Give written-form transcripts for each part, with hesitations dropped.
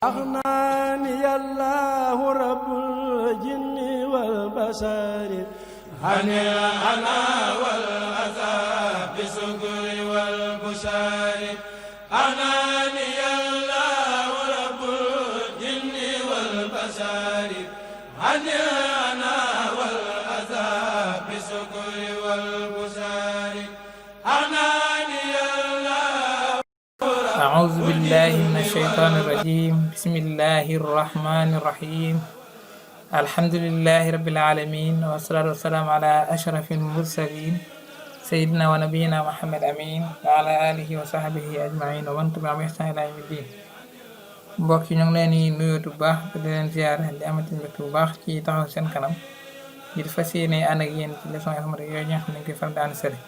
أغناني الله رب الجن والبشر عن الأنا والأذى بالشكر والبشر أغناني الله رب الجن والبشر عن الأنا والأذى بالشكر والبشر أغناني الله. أعوذ بالله من الشيطان الرجيم. بسم الله الرحمن الرحيم. الحمد لله رب العالمين والصلاة والسلام على أشرف المرسلين سيدنا ونبينا محمد أمين وعلى آله وصحبه أجمعين ومن تبعهم بإحسان إلى يوم الدين. mbokk yi ñu ngi leen di nuyu bu baax di leen ziar di amati mbégte bu baax ci taxaw seen kanam di fas yéene ànd ak yéen ci leçon yoo xamante yooyu nga xam ne koy faral di ànd sëri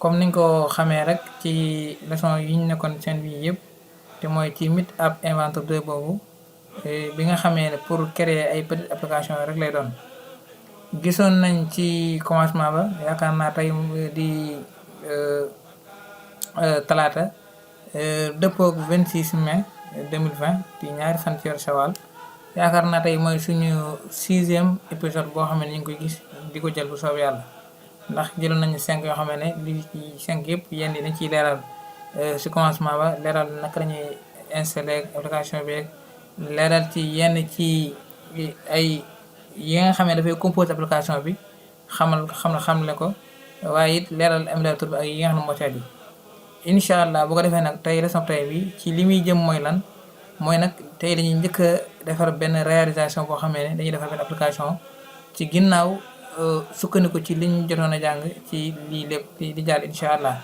comme niñ ko xamee rek ci leçon yi ñu nekkoon seen bi yëpp te mooy ci Meetup Inventor 2 boobu bi nga xamee ne pour créer ay petite application rek lay doon gisoon nañ ci commencement ba yaakaar naa tey di talaata dëppook 26 mai 2020 di ñaari fan ci weeru Shawwal yaakaar naa tey mooy suñu 6e épisode boo xam ne ñu ngi koy gis di ko jël bu soob yàlla ndax jëloon nañu 5 yoo xam ne li ci 5 yëpp yenn yi dañ ciy leeral si commencement ba leeral naka lañuy installer application bi leeral ci yenn ci ay yi nga xam ne dafay composer application bi xamle ko waaye it leeral émulateur bi ak yi nga xam ne moo ci aju incha allah bu ko defee nag tey leçon tey bi ci li muy jëm mooy lan mooy nag tey dañuy njëkk a defar benn réalisation boo xamee ne dañuy defar benn application ci ginnaaw sukkandiku ci liñ jotoon a jàng ci lii lépp di jàll incha allah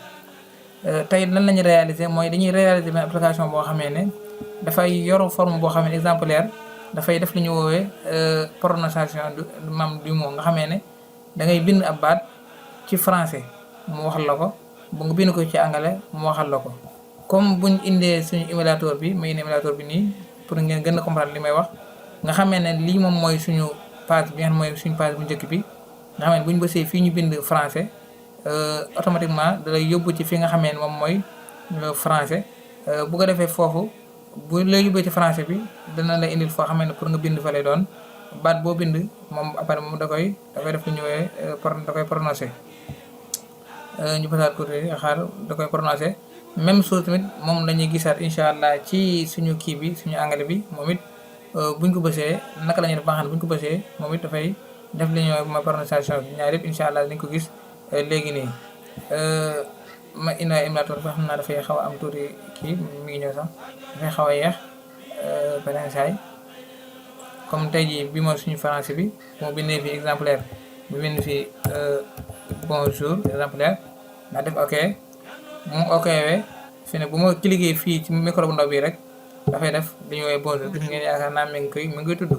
tey lan lañu réaliser mooy dañuy réaliser benn application boo xamee ne dafay yor forme boo xamee ne exemplaire dafay def lu ñu woowee prononciation du mot nga xamee ne da ngay bind ab baat ci français mu waxal la ko bu nga bind ko ci anglais mu waxal la ko comme buñ indee suñu émulateur bi may indi émulateur bi nii pour ngeen gën a comprendre li may wax nga xamee ne lii moom mooy suñu page bi nga xam mooy suñu page bu njëkk bi nga xam ne bu ñu bësee fii ñu bind français automatiquement da lay yóbbu ci fi nga xamee ne moom mooy français bu ko defee foofu bu lay yóbbee ci français bi dana la indil foo xamee ne pour nga bind fa lay doon baat boo bind moom après moom da koy def lu ñëwee da koy prononcer ñu pasaat côté xaar da koy prononcer même chose tamit moom lañuy gisaat incha allah ci suñu kii bi suñu anglais bi moom it buñ ko bësee naka la ñuy def ba xam ne buñ ko bësee moom it dafay def li ñuy ma prononciation bi ñaar yëpp incha allah dañ ko gis léegi nii ma indi émulateur ba xam naa dafay xaw a am tuuti kii mi ngi ñëw sax dafay xaw a yeex beneen saay comme tey jii bi mooy suñu français bi moo bindee fii exemplaire bu bind fii bonjour exemplaire naa def ok mu ok wee fi ne bu ma cliquer fii ci micro bu ndaw bi rek dafay def li ñuy woowee bonjour gis ngeen yaakaar naa mi ngi koy tudd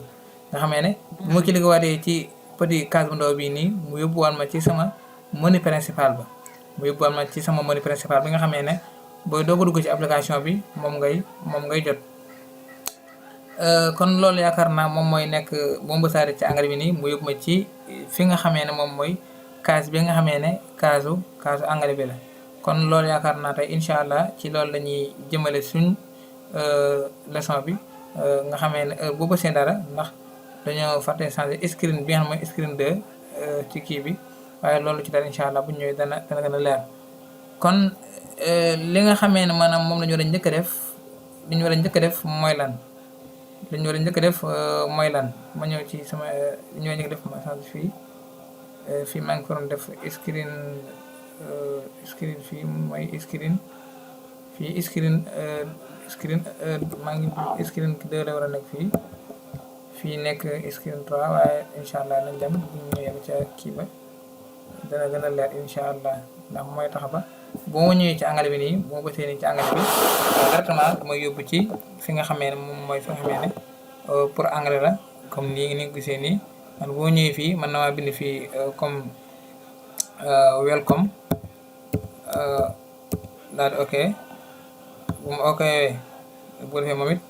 nga xamee ne bu ma cliquer waatee ci petit case bu ndaw bii nii mu yóbbuwaat ma ci sama menu principal ba mu yóbbuwaat ma ci sama menu principal bi nga xamee ne booy doog a dugg ci application bi moom ngay jot kon loolu yaakaar naa moom mooy nekk boo mbësaare ci anglais bi nii mu yóbbu ma ci fi nga xamee ne moom mooy case bi nga xamee ne case anglais bi la kon loolu yaakaar naa tey incha allah ci loolu la ñuy jëmale suñ leçon bi nga xamee ne boo bësee dara ndax dañoo fàtte changer screen bi nga xam mooy screen 2 ci kii bi waaye loolu ci dara incha allah bu ñu ñëwee dana gën a leer kon li nga xamee ne maanaam moom la ñu war a njëkk a def li ñu war a njëkk a def mooy lan li ñu war a njëkk a def mooy lan ma ñëw ci sama li ñu war a njëkk a def ma change fii maa ngi ko doon def screen fii mooy screen maa ngi screen 2 la war a nekk fii nekk screen 3 waaye incha allah nañ dem bu ñu ñëwee ca kii ba dana gën a leer incha allah ndax mooy tax ba boo ma ñëwee ci anglais bi nii boo bësee nii ci anglais bi directement damay yóbbu ci fi nga xamee ne moom mooy fi nga xamee ne pour anglais la comme nii ni nga gisee nii man boo ñëwee fii man na maa bind fii comme welcome daal di ok bu ma ok bu defee moom it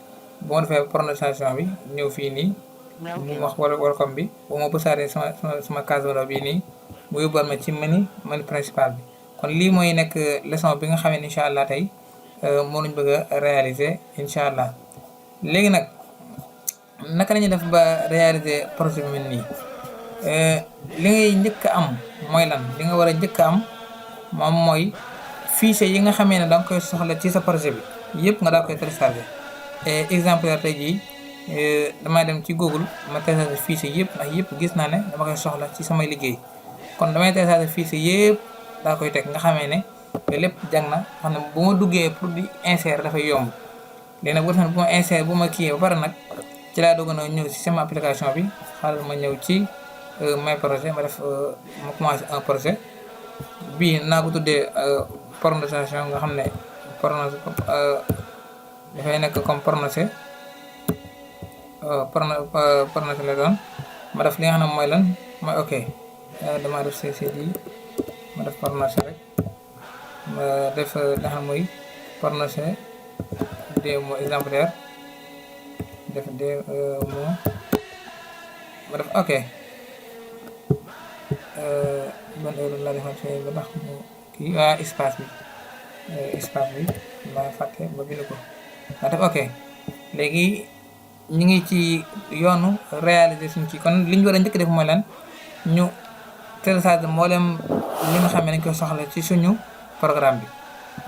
bu ma defee prononciation bi ñëw fii nii mu wax welcome bi bu ma bësaaree sama case bi nii mu yóbbuwaat ma ci menu principal bi kon lii mooy nekk leçon bi nga xamee ne incha allah tey moo lañ bëgg a réaliser incha allah léegi nag naka la ñuy def ba réaliser projet bi mel nii li ngay njëkk a am mooy lan li nga war a njëkk a am moom mooy fichier yi nga xamee ne da nga koy soxla ci sa projet bi yëpp nga daa koy télécharger exemplaire tey jii damay dem ci Google ma télécharger fichier yëpp ndax yëpp gis naa ne dama koy soxla ci samay liggéey kon damay télécharger fichier yëpp daa koy teg nga xamee ne lépp jàng na xam ne bu ma duggee pour di insérer dafay yomb léegi nag bu ma insérer bu ma kiiyee ba pare nag ci laa doog a ñëw ci sama application bi xaaral ma ñëw ci my projet ma def ma commencé un projet bii naa ko tuddee prononciation nga xam ne dafay nekk comme prononcé la doon ma def li nga xam ne mooy lan mooy ok dama def CCD ma def prononcé rek ma def li nga xam ne mooy prononcé des mots exemplaires def des mots ma def ok ban heure laa defaat fii ba tax mu kii waa espace bi laa fàtte ba bind ko ma def ok léegi ñu ngi ci yoonu réaliser suñ ci kon li ñu war a njëkk def mooy lan ñu télécharger mboolem li nga xam ne dañ koy soxla ci suñu programme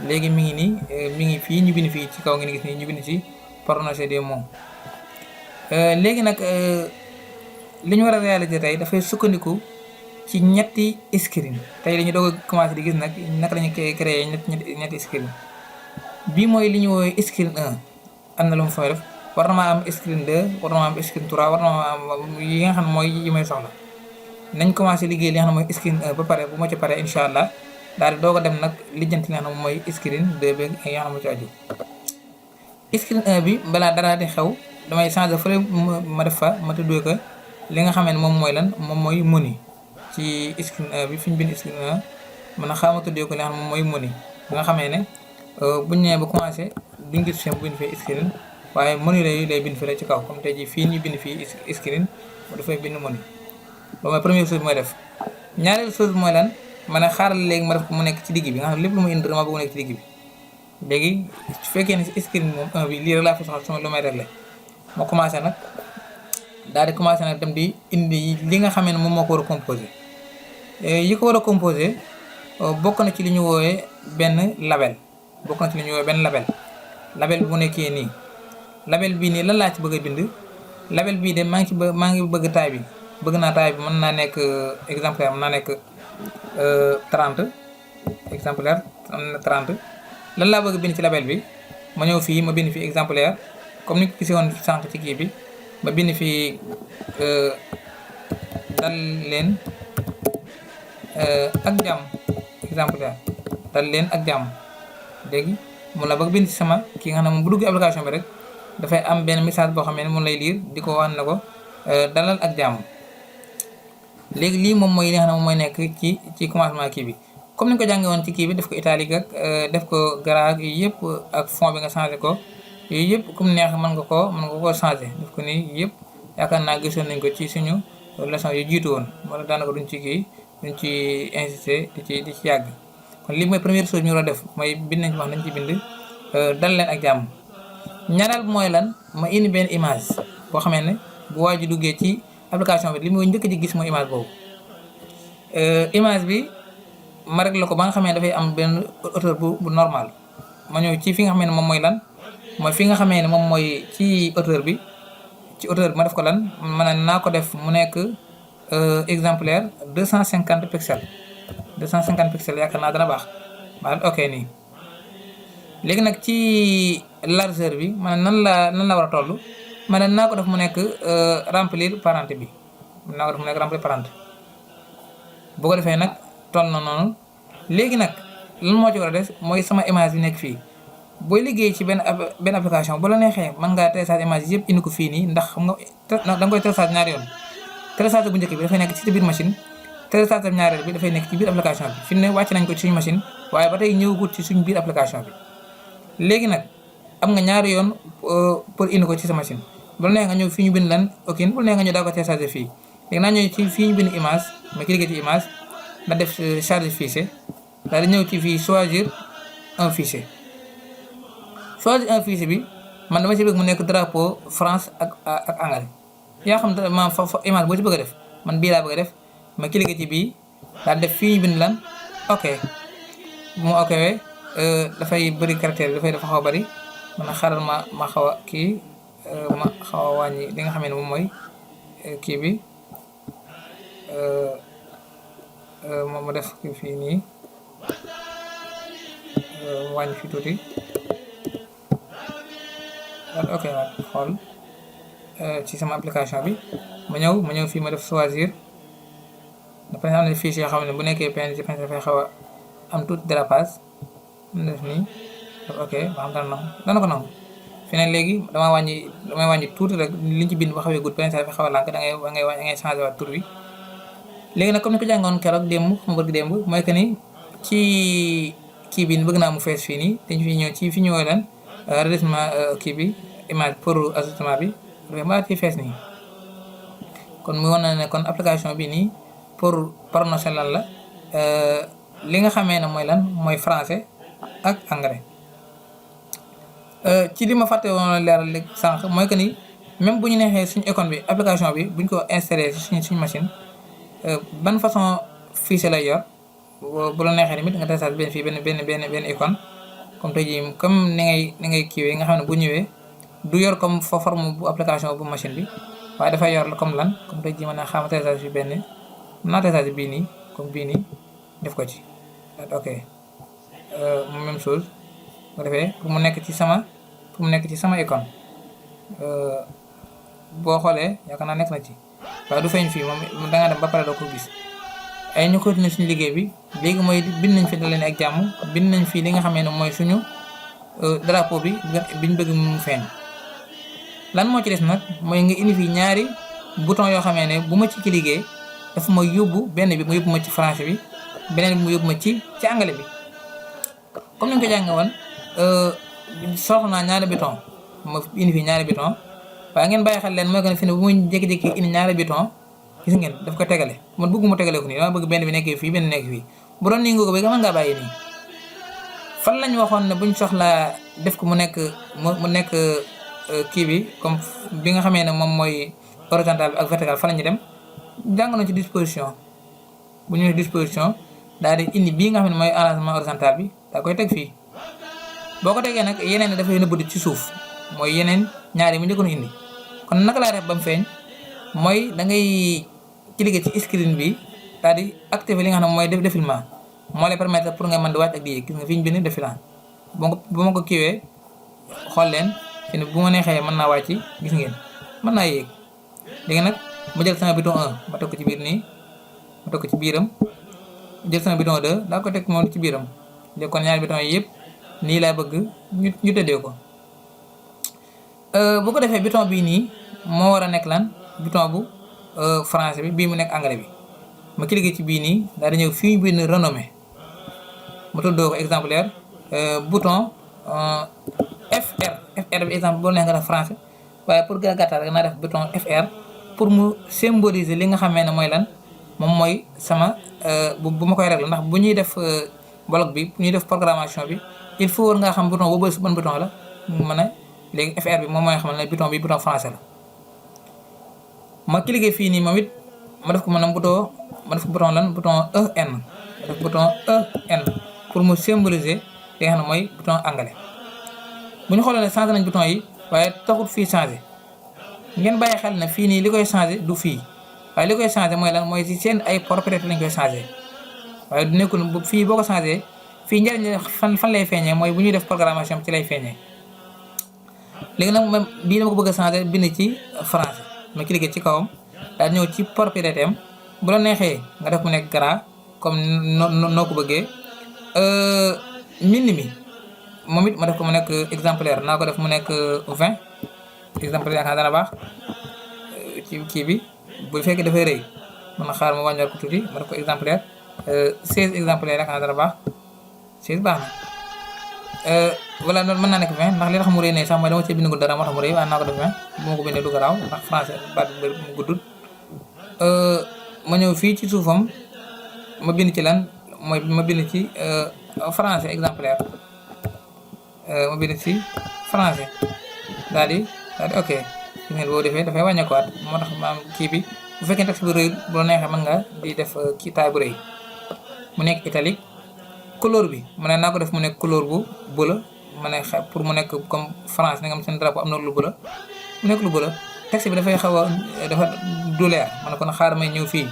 bi léegi mi ngi nii mi ngi fii ñu bind fii ci kaw ngeen gis nii ñu bind ci prononcer des mots léegi nag li ñu war a réaliser tey dafay sukkandiku ci ñetti screen tey dañu doog a commencé di gis nag naka lañu koy créer ñetti screen bii mooy li ñu woowee screen 1 am na lu mu fay def war na maa am screen 2 war na maa am screen 3 war na maa am yi nga xam ne mooy yi may soxla nañ commencé liggéey li nga xam ne mooy screen 1 ba pare bu ma ci paree incha allah daal di doog a dem nag lijjanti li nga xam ne mooy screen 2 beeg yi nga xam ne moo ci aju screen 1 bi balaa dara di xew damay changer fële ma def fa ma tuddee ko li nga xam ne moom mooy lan moom mooy menu ci screen 1 bi fi ñu bind screen 1 man a xaama tuddee ko li nga xam ne moom mooy menu nga xamee ne buñ ñëwee ba commencé duñ gis fi bind fii screen waaye menu lay bind fii ci kaw comme tey jii fii ñu bind fii screen mu dafay bind menu loolu mooy première chose bi mooy def ñaareelu chose bi mooy lan ma ne xaaral léegi ma def ko mu nekk ci digg bi nga xam ne lépp lu muy indi dama bëgg mu nekk ci digg bi léegi su fekkee ne si screen moom 1 bi lii rek laa fi soxla sama lu may réglé ma commencé nag daal di commencé nag dem di indi li nga xamee ne moom moo ko war a composé yi ko war a composé bokk na ci li ñu woowee benn label label bi bu nekkee nii label bii nii lan laa ci bëgg a bind label bii de maa ngi bëgg taay bi bëgg naa taay bi mën naa nekk exemplaire mën naa nekk 30 exemplaire am na 30 lan laa bëgg a bind ci label bi ma ñëw fii ma bind fii exemplaire comme ni ko gisee woon sànq ci kii bi ma bind fii dal leen ak jàmm exemplaire dal leen ak jàmm léegi mun la bëgg bind ci sama kii nga xam ne moom bu dugg application bi rek dafay am benn message boo xam ne mun lay lire di ko wax ne ko dalal ak jàmm léegi lii moom mooy li nga xam ne moom mooy nekk ci commencement kii bi comme ni ñu ko jàngee woon ci kii bi def ko italique ak def ko gras ak yooyu yëpp ak fond bi nga changé ko yooyu yëpp comme neex mën nga koo changé def ko nii yëpp yaakaar naa gisoon nañ ko ci suñu leçon yu jiitu woon wala daanaka duñ ci insisté di ci yàgg kon lii mooy première chose ñu war a def mooy bind nañ ci wax nañ ci bind dal leen ak jàmm ñaareel bi mooy lan ma indi benn image boo xamee ne bu waa ji duggee ci application bi li muy njëkk ji gis mooy image boobu image bi ma réglé ko ba nga xamee ne dafay am benn hauteur bu normal ma ñëw ci fi nga xamee ne moom mooy lan mooy fi nga xamee ne moom mooy ci hauteur bi ma def ko lan ma ne naa ko def mu nekk exemplaire 250 pixels 250 pixels yaakaar naa dana baax ma ok nii léegi nag ci largeur bi ma ne nan la war a toll ma ne naa ko def mu nekk remplir parente bi naa ko def mu nekk remplir parente bu ko defee nag toll na noonu léegi nag lan moo ci war a des mooy sama image bi nekk fii booy liggéey ci benn application bu la neexee mën ngaa télécharge image yëpp indi ko fii nii ndax xam nga da nga koy télécharge ñaari yoon télécharge bu njëkk bi dafay nekk ci biir machine télécharge ñaareel bi dafay nekk ci biir application bi fi ne wàcc nañ ko ci suñu machine waaye ba tey ñëwagut ci suñu biir application bi léegi nag am nga ñaari yoon pour indi ko ci sa machine bu la neex nga ñëw fii ñu bind lan ok bu la neex nga ñëw daa ko télécharge fii léegi naa ñëw ci fii ñu bind image ma cliquer ci image na def charge fichier daal di ñëw ci fii choisir un fichier bi man dama ci bëgg mu nekk drapeau France ak anglais yaa xam te ma fa image boo ci bëgg a def man bii laa bëgg a def ma cliquer ci bii daal def fii ñu bind lan ok bu ma ok wee dafay bëri caractère bi dafa xaw a bëri man xaaral ma xaw a kii ma xaw a wàññi li nga xam ne moom mooy kii bi ma def fii nii wàññi fi tuuti ok waat xool ci sama application bi ma ñëw fii ma def choisir dafa am na fiche yoo xam ne bu nekkee PNG dafay xaw a am tuuti dérapage ma def nii def ok ba xam dana ko nangu fi ne léegi damay wàññi tuuti rek liñ ci bind ba xawee gudd PNG dafay xaw a lànk da ngay changé waat tur bi léegi nag comme ni ko jàngoon keroog démb mooy que ni ci kii bi bëgg naa mu fees fii nii dañ fi ñëw ci fi ñëwee lan redressement kii bi image pour ajustement bi vraiment ci fees nii kon mu wan na ne kon application bi nii pour prononcer lan la li nga xamee ne mooy lan mooy français ak anglais ci li ma fàtte woon leeral léegi sànq mooy que ni même bu ñu neexee suñu icône bi application bi buñ ko installé ci suñu machine ban façon fichier lay yor bu la neexee tamit nga télécharge benn fii benn icône comme tey jii comme ni ngay kiiwee nga xam ne bu ñëwee du yor comme forme bu application bu machine bi waaye dafay yor comme lan comme tey jii mën naa xaama télécharge fi benn mën naa télécharge bii nii comme bii nii def ko ci ok même chose bu defee pour mu nekk ci sama icône boo xoolee yaakaar naa nekk na ci waaye du feeñ fii moom da nga dem ba pare doo ko gis ay ñu continuer suñu liggéey bi léegi mooy bind nañ fi da leen ak jàmm bind nañ fii li nga xamee ne mooy suñu drapeau bi biñ bëgg mu feeñ lan moo ci des nag mooy nga indi fii ñaari bouton yoo xamee ne bu ma ci liggéey dafa ma yóbbu benn bi mu yóbbu ma ci français bi beneen bi mu yóbbu ma ci anglais bi comme ni ñu ko jànge woon soxla naa ñaari bouton ma indi fii ñaari bouton waaye ngeen bàyyi xel leen mooy que ne fi ne bu muy jékki-jékki indi ñaari bouton gis ngeen daf ko tegale man bëgguma tegale ko nii dama bëgg benn bi nekkee fii benn nekk fii bu doon nii nga ko bëgg mën ngaa bàyyi nii fan lañ waxoon ne buñ soxlaa def ko mu nekk kii bi comme bi nga xamee ne moom mooy horizontal bi ak vertical fan la ñu dem jàng na ci disposition bu ñu disposition daal di indi bii nga xam ne mooy arrangement horizontal bi daa koy teg fii boo ko tegee nag yeneen dafay nëbbatu ci suuf mooy yeneen ñaar yi mu njëkkoon indi kon naka laa def ba mu feeñ mooy da ngay cliquer ci screen bi daal di activer li nga xam ne mooy def défilement moo lay permettre pour nga mën di wàcc ak di yéeg gis nga fi ñu bind défilant bu ma ko kiiwee xool leen fi ne bu ma neexee mën naa wàcc gis ngeen mën naa yéeg léegi nag ma jël sama bouton 1 ma teg ko ci biir nii ma teg ko ci biiram jël sama bouton 2 daa ko teg moom ci biiram léegi kon ñaari bouton yi yëpp nii laa bëgg ñu tëddee ko bu ko defee bouton bii nii moo war a nekk lan bouton bu français bi bii mu nekk anglais bi ma cliquer ci bii nii daal di ñëw fii ñu bind renommé ma tuddoo ko exemplaire bouton FR bi exemple boo neex nga def français waaye pour gën a gàttal rek naa def bouton FR pour mu symboliser li nga xamee ne mooy lan moom mooy sama bu ma koy régler ndax bu ñuy def bloc bi bu ñuy def programmation bi il faut war ngaa xam bouton boobu ban bouton la mu mën a léegi FR bi moom mooy xamal ne bouton bi bouton français la ma cliquer fii nii moom it ma def ko maanaam bouton ma def ko bouton lan bouton EN ma def bouton EN pour mu symboliser li nga xam ne mooy bouton anglais bu ñu xoolee ne changé nañ bouton yi waaye taxut fii changé ngeen bàyyi xel ne fii nii li koy changé du fii waaye li koy changé mooy lan mooy ci seen ay propriété lañ koy changé waaye du nekkul fii boo ko changé fii njëriñ fan lay feeñee mooy bu ñuy def programmation ci lay feeñee léegi nag même bii dama ko bëgg a changé bind ci français ma cliquer ci kawam daal ñëw ci propriété am bu la neexee nga def mu nekk gras comme noo ko bëggee mbind mi moom it ma def ko mu nekk exemplaire naa ko def mu nekk 20 exemplaire yaakaar dana baax ci kii bi bu fekkee dafay rëy mën na xaar ma wàññiwaat ko tuuti ma def ko exemplaire 16 exemplaire yaakaar dana baax 16 baax na voilà loolu mën naa nekk 20 ndax li tax mu rëy ne sax mooy dama cee bind ko dara moo tax mu rëy waaye naa ko def 20 bu ma ko bindee du garaaw ndax français baat bi mu guddul ma ñëw fii ci suufam ma bind ci lan mooy ma bind ci français exemplaire ma bind ci français daal di ok gis ngeen boo defee dafay wàññeekuwaat moo tax maam kii bi bu fekkee texte bi rëyul bu la neexee mën nga di def kii taay bu rëy mu nekk italique. couleur bi ma ne naa ko def mu nekk couleur bu bleu ma ne pour mu nekk comme France ni nga xam seen drapeau am na lu bleu mu nekk lu bleu texte bi dafay xaw a dafa du leer ma ne kon xaar may ñëw fii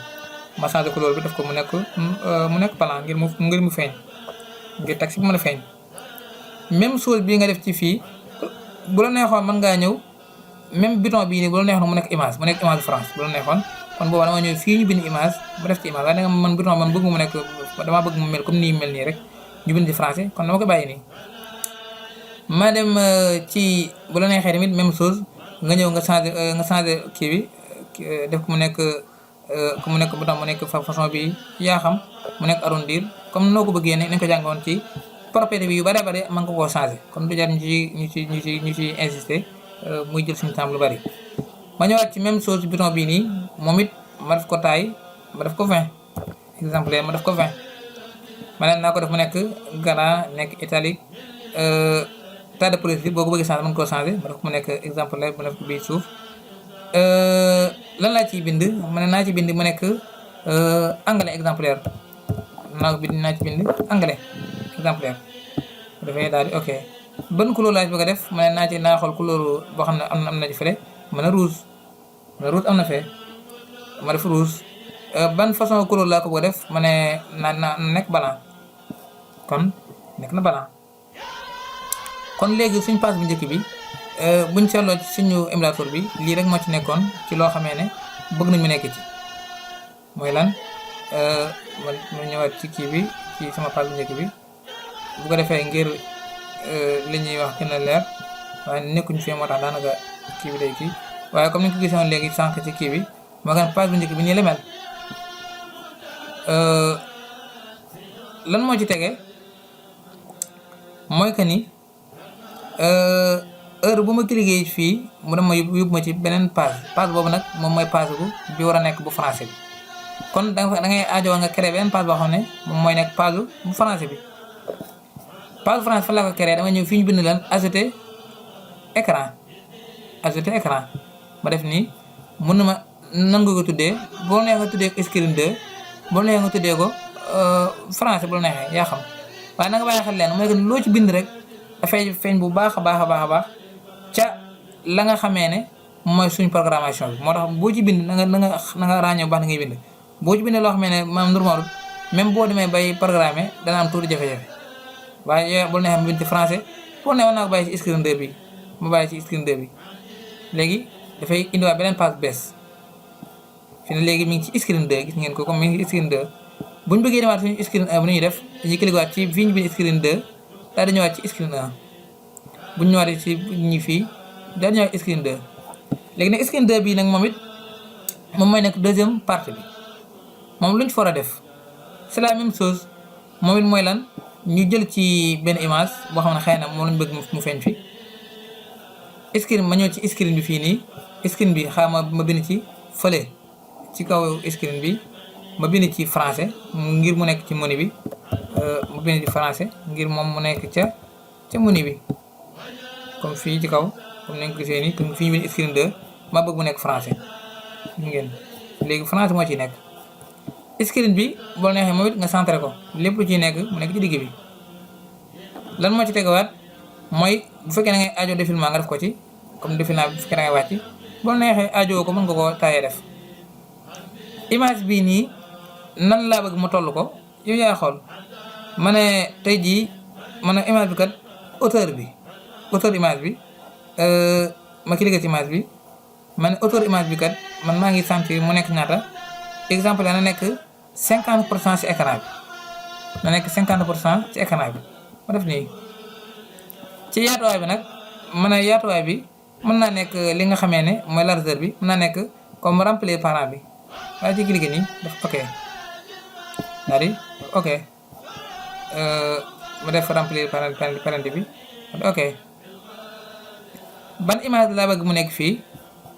ma changé couleur bi def ko mu nekk blanc ngir mu feeñ ngir texte bi mën a feeñ. même chose bii nga def ci fii bu la neexoon mën ngaa ñëw même bouton bii nii bu la neexoon mu nekk image France bu la neexoon kon boobaa dama ñëw fii ñu bind image ba def ci image waaye da nga man bouton man bëgg mu nekk damaa bëgg mu mel comme nii mel nii rek ñu bind ci français kon dama ko bàyyi nii. ma dem ci bu la neexee tamit même chose nga ñëw nga changé kii bi def ko mu nekk bouton mu nekk façon bi yaa xam mu nekk arrondir comme noo ko bëggee ne nañ ko jàngoon ci propriété bi yu bare bare mën nga koo changé kon du jar ñu ci insister muy jël suñu temps lu bari. ma ñëwaat ci même chose bouton bii nii moom it ma def ko taille ma def ko 20 exemplaire ma def ko 20 ma ne naa ko def mu nekk grand nekk italique tas de police boo ko bëggee changer mën nga koo changer ma def ko mu nekk exemplaire ma def ko bii suuf lan laa ciy bind ma ne naa ci bind mu nekk anglais exemplaire naa ci bind anglais exemplaire dafay daal di ok ban couleur laa ci bëgg a def ma ne naa xool couleur boo xam ne am na ci fële ma ne rouge am na fee ma def rouge ban façon couleur laa ko bëgg a def ma ne na nekk blanc kon nekk na blanc. kon léegi suñ page bu njëkk bi buñ seetloo ci suñu émulateur bi lii rek moo ci nekkoon ci loo xamee ne bëgg nañu nekk ci mooy lan ma ñëwaat ci kii bi ci sama page bu njëkk bi bu ko defee ngir li ñuy wax gën a leer waaye nekkuñu fii moo tax daanaka kii bi day kii waaye comme ni nga ko gisoon léegi sànq ci kii bi moo gën page bu njëkk bi nii la mel lan moo ci tege mooy que ni heure bu ma cliquer fii mu dem ma yóbbu ma ci beneen page boobu nag moom mooy page bi war a nekk bu français bi kon da ngay aajowoo nga créer beneen page boo xam ne moom mooy nekk page bu français bi. page français fa laa ko créé dama ñëw fii ñu bind lan ajouter écran ma def nii mën na ma nan nga ko tuddee boo neexee nga tuddee ko screen 2 boo neexee nga tuddee ko français bu la neexee yaa xam waaye na nga bàyyi xel leen mooy que loo ci bind rek dafay feeñ bu baax a baax ca la nga xamee ne mooy suñ programmation bi moo tax boo ci bind na nga ràññee bu baax na ngay bind boo ci bindee loo xamee ne maanaam normal même boo demee bay programmer dana am tuuti jafe-jafe waaye yow bu la neexee ma bind ci français boo neexoon naa ko bàyyi ci screen 2 bi ma bàyyi ci screen 2 bi léegi dafay indiwaat beneen page bees fi ne léegi mi ngi ci screen 2 gis ngeen ko comme mi ngi ci screen 2 bu ñu bëggee demaat suñu screen 1 bu ñuy def dañuy cliquer waat ci fii ñu bind screen 2 daal di ñëwaat ci screen 1 bu ñu ñëwaatee ci ñi fii daal di ñëwaat screen 2 léegi nag screen 2 bii nag moom it moom mooy nekk deuxième partie bi moom lu ñu fa war a def c'est la même chose moom it mooy lan ñu jël ci benn image boo xam ne xëy na moom lañu bëgg mu feeñ fi screen ma ñëw ci screen bi fii nii screen bi ma bind ci fële ci kaw screen bi ma bind ci français ngir mu nekk ci menu bi ma bind ci français ngir moom mu nekk ca menu bi comme fii ci kaw comme ni nga ko gisee nii comme fii ñu bind screen 2 ma bëgg mu nekk français ngeen léegi français moo ciy nekk screen bi boo neexee moom it nga centré ko lépp lu ciy nekk mu nekk ci digg bi lan moo ci tegawaat mooy bu fekkee da ngay aajo défilement nga def ko ci comme défilement bu fekkee da ngay wàcc boo neexee aajo ko mën nga koo taayee def image bii nii nan laa bëgg mu toll ko yow yaa xool ma ne tey jii ma ne image bi kat auteur image bi ma cliquer ci image bi ma ne auteur image bi kat man maa ngi sentir mu nekk ñaata exemple na nekk 50% ci écran bi na nekk 50% ci écran bi ma def nii ci yaatuwaay bi nag ma ne yaatuwaay bi mën naa nekk li nga xamee ne mooy largeur bi mën naa nekk comme remplir parent bi waaye ci cliquer nii def ok daal di ok ma def remplir parent bi ok ban image laa bëgg mu nekk fii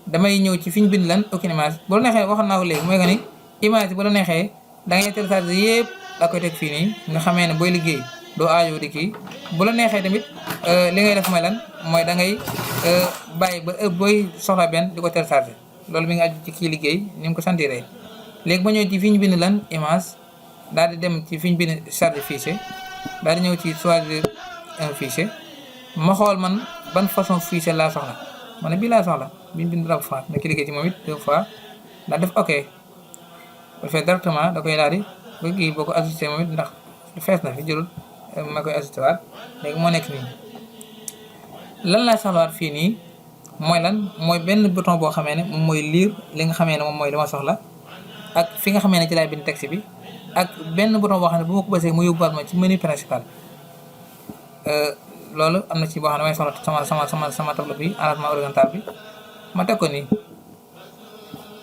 damay ñëw ci fi ñu bind lan aucune image bu la neexee waxoon naa ko léegi mooy que ni image bu la neexee da ngay télécharger yëpp daa koy teg fii nii nga xamee ne booy liggéey doo aajoo di kii bu la neexee tamit li ngay def mooy lan mooy da ngay bàyyi ba booy soxla benn di ko télécharger loolu mi ngi aju ci kii liggéey ni mu ko sentiree. léegi ba ñëw ci fi ñu bind lan image daal di dem ci fi ñu bind charger fichier daal di ñëw ci choisir un fichier ma xool man ban façon fichier laa soxla ma ne bii laa soxla bi ñu bind Rap France ma cliquer ci moom it 2 fois daal def ok bu defee directement da koy daal di ba kii boo ko ajusté moom it ndax fees na fi jërul ma koy ajusté waat léegi moo nekk nii. lan laa soxlawaat fii nii mooy lan mooy benn bouton boo xamee ne moom mooy lire li nga xamee ne moom mooy li ma soxla ak fi nga xamee ne ci laay bind texte bi ak benn bouton boo xam ne bu ma ko bësee mu yóbbuwaat ma ci menu principal. loolu am na ci boo xam ne may soxla sama tableau bi arrangement horizontal bi ma teg ko nii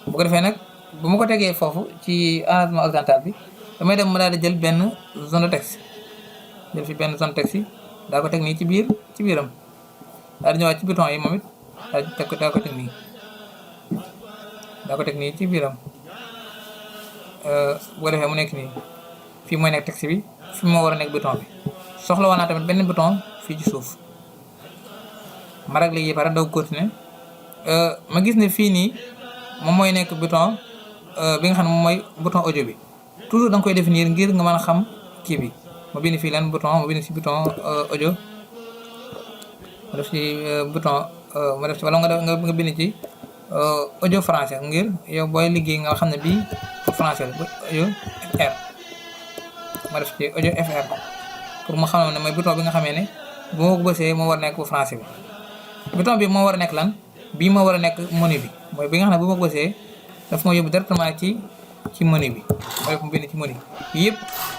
bu ko defee nag bu ma ko tegee foofu ci arrangement horizontal bi damay dem ma daal di jël benn zone de texte jël fi benn zone de texte yi daa ko teg nii ci biiram daal di ñëwaat ci bouton yi moom it daa ko teg nii ci biiram bu ko defee mu nekk nii fii mooy nekk texte bi fii moo war a nekk bouton bi soxla woon naa tamit benn bouton fii ci suuf ma rek léegi pare daw continuer ma gis ne fii nii moom mooy nekk bouton bi nga xam ne moom mooy bouton audio bi toujours da nga koy définir ngir nga mën a xam kii bi ma bind fii lan bouton ma bind ci bouton audio ma def ci bouton ma def ci wala nga bind ci audio français ngir yow booy liggéey nga xam ne bii pour français la audio FR ma def ci audio FR pour mu xam ne mooy bouton bi nga xamee ne bu ma ko bësee moo war a nekk bu français bi bouton bi moo war a nekk lan bii moo war a nekk menu bi mooy bi nga xam ne bu ma ko bësee daf ma yóbbu directement ci menu bi mooy mu bind ci menu bi yëpp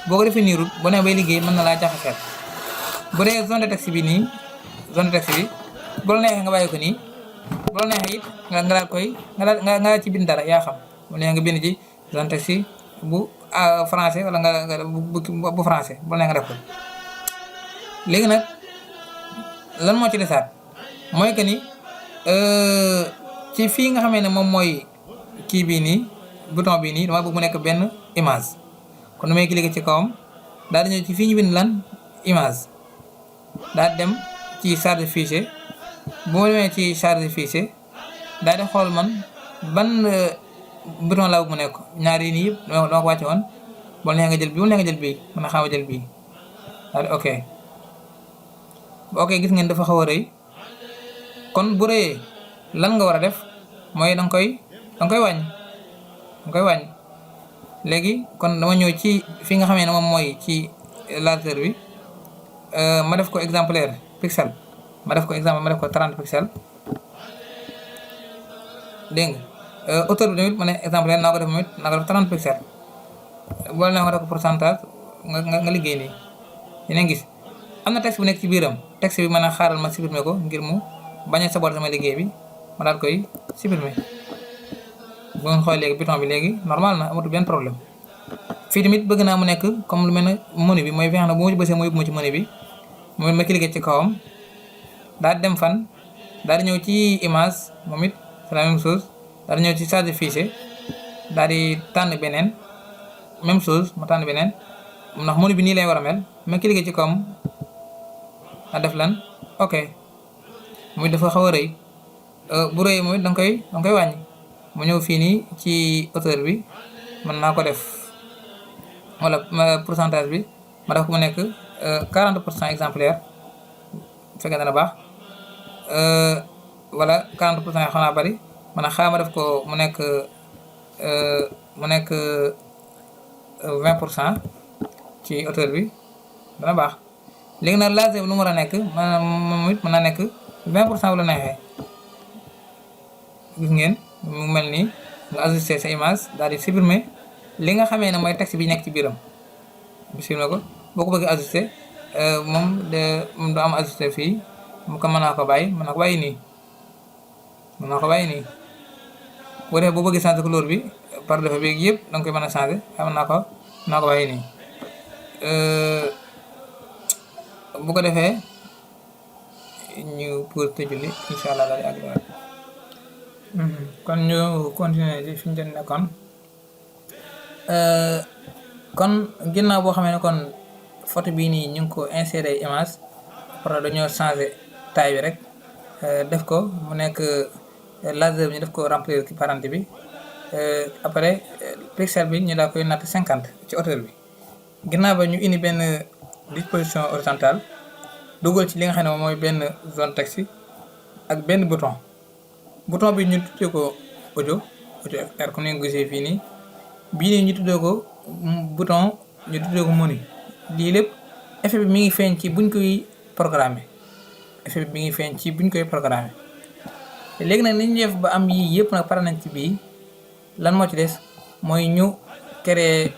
boo ko defee niirul boo nee bay liggéey mën na laa jaxaseel. bu dee zone de texte bi nii zone de texte bi bu la neexee nga bàyyi ko nii bu la neexee it nga daal koy nga daal ci bind dara yaa xam bu neexee nga bind ci zone de texte bu français wala nga bu français bu la neexee nga def ko. léegi nag lan moo ci desaat mooy que ni ci fii nga xamee ne moom mooy kii bii nii bouton bii nii dama bëgg mu nekk benn image kon damay cliquer ci kawam daal di ñëw ci fii ñu bind lan image daal di dem ci charge fichier bu ma demee ci charge fichier daal di xool man ban bouton laa bëgg mu nekk ñaar yi nii yëpp dama ko wàcce woon boo neexee nga jël bii wala nga jël bii mën na xaw a jël bii daal di ok. ok gis ngeen dafa xaw a rëy kon bu rëyee lan nga war a def mooy danga koy wàññi léegi kon dama ñëw ci fi nga xamee ne moom mooy ci largeur bi ma def ko exemplaire pixel ma def ko 30 pixels dégg nga hauteur bi tamit ma ne exemplaire naa ko def moom it naa ko def 30 pixels boole naa ko def ko pourcentage nga liggéey nii dinañ gis am na texte bu nekk ci biiram texte bi mën a xaaral ma supprimer ko ngir mu bañ a saboter sama liggéey bi ma daal koy supprimer bu ngeen xool léegi bouton bi léegi normal na amatul benn problème. fii tamit bëgg naa mu nekk comme lu mel ne menu bi mooy fi nga xam ne bu ma ci bësee mu yóbbu ma ci menu bi ma cliquer ci kawam daal di dem fan daal di ñëw ci image moom it c'est la même chose daal di ñëw ci charge fichier daal di tànn beneen même chose ma tànn beneen ndax menu bi nii lay war a mel ma cliquer ci kawam a def lan ok muy dafa xaw a rëy bu rëy moom it danga koy wàññi mu ñëw fii nii ci hauteur bi mën naa ko def wala pourcentage bi ma def ko mu nekk 40% exemplaire bu fekkee dana baax wala 40% yi xam naa bari man a xaar ma def ko mu nekk 20% ci hauteur bi dana baax. léegi nag largeur bi lu mu war a nekk moom it mën naa nekk 20% bu la neexee gis ngeen mu mel nii nga ajusté sa image daal di supprimer li nga xamee ne mooy texte bi nekk ci biiram bi supprimer ko boo ko bëggee ajusté moom du am ajusté fii mu ko mën naa ko bàyyi nii boo defee boo bëggee changer couleur bi par défaut bi yëpp da nga koy mën a changer xam naa ko bàyyi nii bu ko defee ñu pour te julli incha allah daal di àgg kon ñu continuer ci fi ñu doon nekkoon kon ginnaaw boo xamee ne kon photo bii nii ñu ngi ko insérer image après dañoo changer taille bi rek def ko mu nekk laser bi ñu def ko remplir ci parenté bi après pixel bi ñu daa koy natt 50 ci hauteur bi. ginnaaw ba ñu indi benn disposition horizontale dugal ci li nga xam ne moom mooy benn zone texte ak benn bouton bi ñu tuddee ko audio R comme ni nga gisee fii nii bii nii ñu tuddee ko bouton ñu tuddee ko menu. lii lépp effet bi mi ngi feeñ ci buñ koy programmer léegi nag ni ñu def ba am yii yëpp nag pare nañ ci bii lan moo ci des mooy ñu créer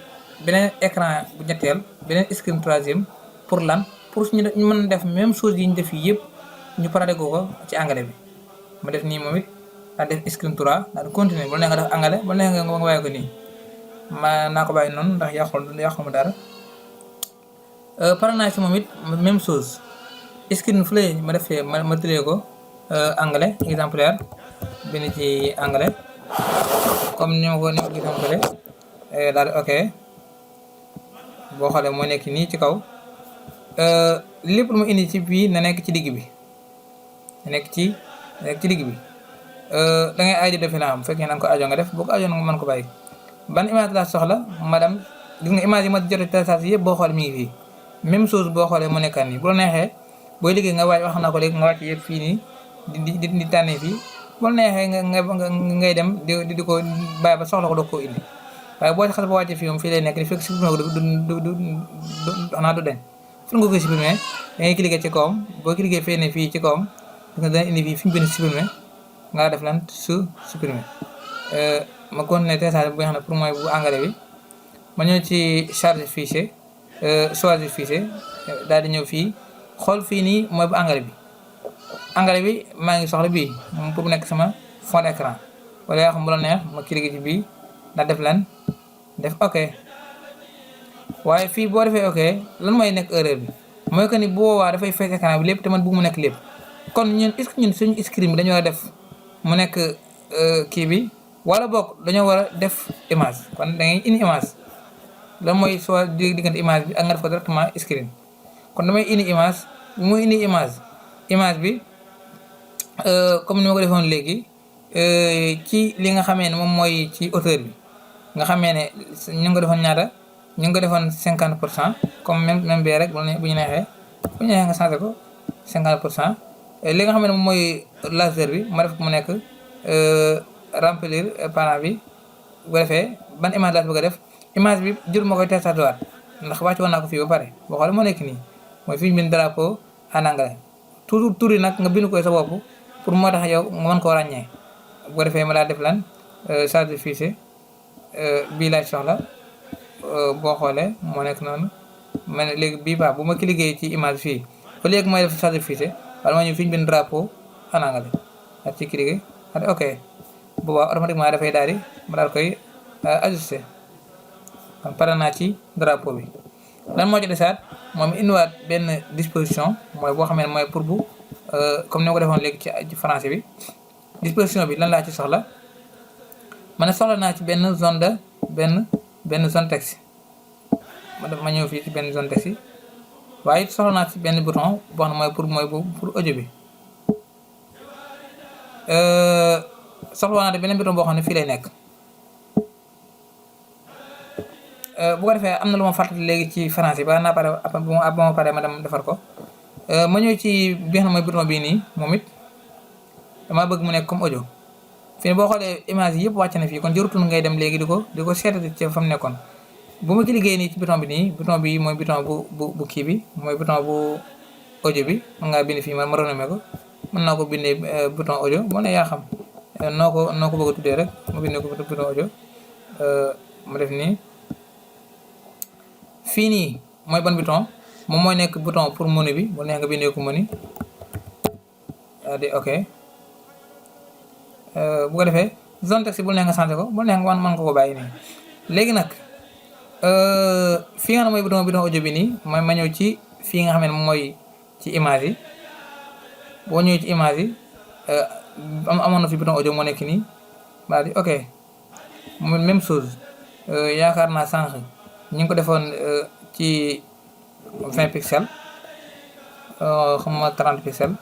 beneen écran bu ñetteel beneen screen troisième pour lan pour ñu mën a def même chose yi ñu def yi yëpp ñu pratiquer ko ci anglais bi. ma def nii moom it daa def screen 3 daal di continuer bu la neex nga def anglais bu la neex nga bàyyi ko nii naa ko bàyyi noonu ndax yàqul mu dara. pare naa ci moom it même chose screen fu lay ma defee ma tëlee ko anglais exemplaire bind ci anglais comme ni ma ko gisoon daal di ok boo xoolee moo nekk nii ci kaw lépp lu ma indi ci bii na nekk ci digg bi da ngay aajo defe naa am bu fekkee na nga ko aajo nga def boo ko aajo nga mën ko bàyyi. ban image laa soxla madame gis nga image yi ma jot a télécharge yëpp boo xoolee mi ngi fii même chose boo xoolee mu nekkaan nii bu la neexee booy liggéey nga wàcc wax naa ko léegi nga wàcc yëpp fii nii di tànnee fii bu la neexee ngay dem di ko bàyyi ba soxla ko doog koo indi waaye boo xas ba wàcce fii moom fii lay nekk ni fekk supprimer ko du xanaa du deñ fu nga koy supprimer da ngay cliquer ci kawam boo cliquer fee ne fii ci kawam nga dana indi fii fi mu bind supprimer nga def lan supprimer ma continuer télécharge bu nga xam ne pour mooy bu anglais bi ma ñëw ci charge fichier choisir fichier daal di ñëw fii xool fii nii mooy bu anglais bi maa ngi soxla bii moom pour nekk sama fond d'écran wala yaa xam bu la neex ma cliquer ci bii ndax def lan def ok waaye fii boo defee ok lan mooy nekk erreur bi mooy que ni bu boobaa dafay fees écran bi lépp te man bëgg mu nekk lépp kon ñun est-ce que ñun suñu screen bi dañoo war a def mu nekk kii bi wala boog dañoo war a def image kon da ngay indi image lan mooy soit diggante image bi ak nga def ko directement screen kon damay indi image bu muy indi image bi comme ni ma ko defoon léegi ci li nga xamee ne moom mooy ci hauteur bi nga xamee ne ñu ngi ko defoon ñaata ñu ngi ko defoon 50% comme même bee rek bu ñu neexee nga changé ko 50%. li nga xam ne moom mooy laser bi ma def ko mu nekk remplir parent bi bu ko defee ban image laa bëgg a def image bi jur ma koy téléchargé waat ndax wàcc woon naa ko fii ba pare boo xoolee moo nekk nii mooy fi ñu bind drapeau en anglais toujours tur yi nag nga bind koy sa bopp pour moo tax yow nga mën koo ràññee bu ko defee ma daal def lan charge fichier bii laaj soxla boo xoolee moo nekk noonu ma ne léegi bii baax bu ma cliquer ci image fii ba léegi mooy def charge fichier wala ma ñëw fi ñu bind drapeau en anglais ak ci cliquer ak ok boobaa automatiquement dafay daal di ma daal koy ajusté kon pare naa ci drapeau bi. lan moo ci desaat moom indiwaat benn disposition mooy boo xamee ne mooy pour bu comme ni ma ko defoon léegi ci français bi disposition bi lan laa ci soxla ma ne soxla naa ci benn zone de benn zone texte ma ñëw fii ci benn zone texte waaye it soxla naa ci benn bouton boo xam ne mooy pour audio bi soxla naa ci beneen bouton boo xam ne fii lay nekk. bu ko defee am na lu ma fàttali léegi ci français ba naa pare bu ma paree ma dem defar ko ma ñëw ci bi nga xam ne mooy bouton bii nii moom it damaa bëgg mu nekk comme audio fii boo xoolee image yi yëpp wàcc na fii kon jërutul ngay dem léegi di ko seetati ci fa mu nekkoon bu ma ci liggéey nii ci bouton bi nii bouton bi mooy bouton bu kii bi mooy bouton bu audio bi mën ngaa bind fii ma renommé ko mën naa ko bindee bouton audio moo ne yaa xam noo ko bëgg a tuddee rek ma bindee ko bouton audio ma def nii. fii nii mooy ban bouton moom mooy nekk bouton pour menu bi bu neex nga bindee ko menu di ok bu ko defee zone texte bu neex nga changé ko bu neex nga mën ko bàyyi nii. léegi nag fii nga xam ne mooy bouton audio bi nii mooy ma ñëw ci fii nga xam ne moom mooy ci image yi boo ñëwee ci image yi amoon na fi bouton audio moo nekk nii daal di ok même chose yaakaar naa sànq ñu ngi ko defoon ci 20 pixels xam nga 30 pixels